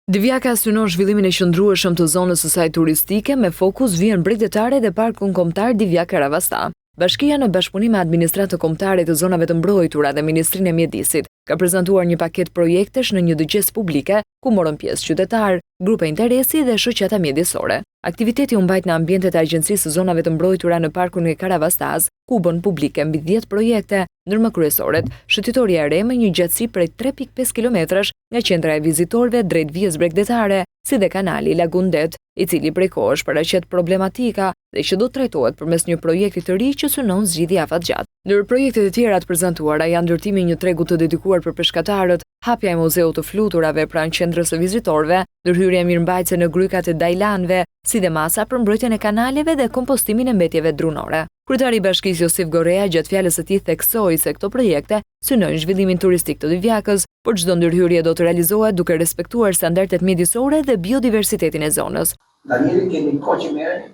Divjaka synon zhvillimin e qëndrueshëm të zonës së saj turistike me fokus vijën bregdetare dhe Parkun Kombëtar Divjakë-Karavasta. Bashkia në bashkëpunim me Administratën Kombëtare të Zonave të Mbrojtura dhe Ministrinë e Mjedisit ka prezantuar një paketë projektesh në një dëgjesë publike ku morën pjesë qytetarë, grupe interesi dhe shoqata mjedisore. Aktiviteti u mbajt në ambientet e Agjencisë së Zonave të Mbrojtura në Parkun e Karavastasë, ku u bënë publike mbi 10 projekte, ndër më kryesoret, shëtitorja e re me një gjatësi prej 3.5 kilometrash nga qendra e vizitorëve drejt vijës bregdetare, si dhe kanali Lagunë-Det, i cili prej kohësh paraqet problematika dhe që do të trajtohet përmes një projekti të ri që synon zgjidhje afatgjatë. Ndër projektet e tjera të prezantuara janë ndërtimi i një tregu të dedikuar për peshkatarët, hapja e muzeut të fluturave pranë qendrës së vizitorëve, ndërhyrja mirëmbajtëse në grykat e Dajlanëve, si dhe masa për mbrojtjen e kanaleve dhe kompostimin e mbetjeve drunore. Kryetari i Bashkisë Josif Gorrea gjatë fjalës së tij theksoi se këto projekte synojnë zhvillimin turistik të Divjakës, por çdo ndërhyrje do të realizohet duke respektuar standardet mjedisore dhe biodiversitetin e zonës. Danieli kemi kohë që merremi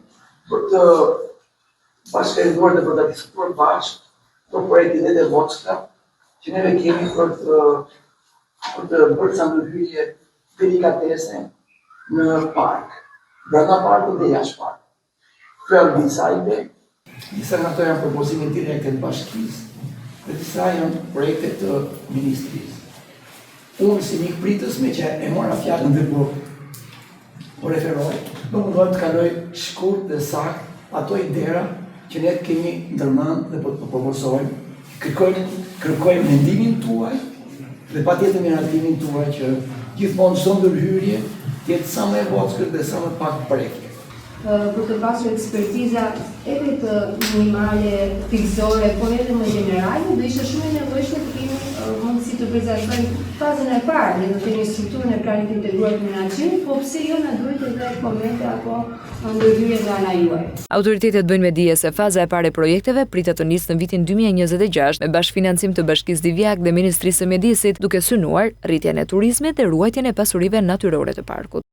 për të bashkërenduar dhe për të diskutuar bashkë këto projekte dhe të vockla që neve kemi për të për të bërë disa ndërhyrje delikatese në park, brenda parkut dhe jashtë parkut. Këto janë disa ide, disa nga ato janë propozime direkte të bashkisë dhe disa janë projekte të ministrisë. Unë si mikpritës meqë e mora fjalën dhe po po referoj, do mundohem të kaloj shkurt dhe saktë ato idera që ne kemi ndërmend dhe po të propozojmë. Kërkojmë, kërkojmë mendimin tuaj dhe patjetër miratimin tuaj që gjithmonë çdo ndërhyrje të jetë sa më e vockël dhe sa më pak prekje. Për të pasur ekspertiza edhe të minimale, pikëzore, por edhe më gjenerale, do ishte shumë e nevojshme të kemi mundësi të prezantojmë fazën e parë, le të themi strukturën e planit të integruar të menaxhimit, po pse jo na duhet edhe komente apo ndërhyrje nga ana juaj. Autoritetet bëjnë me dije se faza e parë e projekteve pritet të nisë në vitin 2026 me bashkëfinancim të Bashkisë Divjakë dhe Ministrisë së Mjedisit, duke synuar rritjen e turizmit dhe ruajtjen e pasurive natyrore të parkut.